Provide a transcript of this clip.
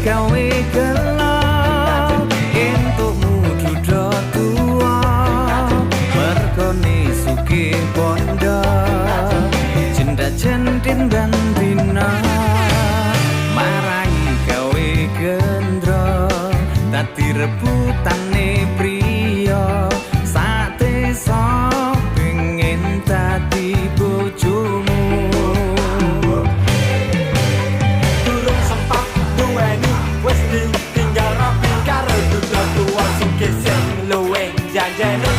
gawe gelo entukmu duda tuwa mergone sugih bondo jenda jentin bandina marai gawe gendro dadi rebutane priya sak desa pengen dadi bojomu. Durung sempat duweni wis ditinggal rabi karo duda tuwa sugih sing luwih janjeni.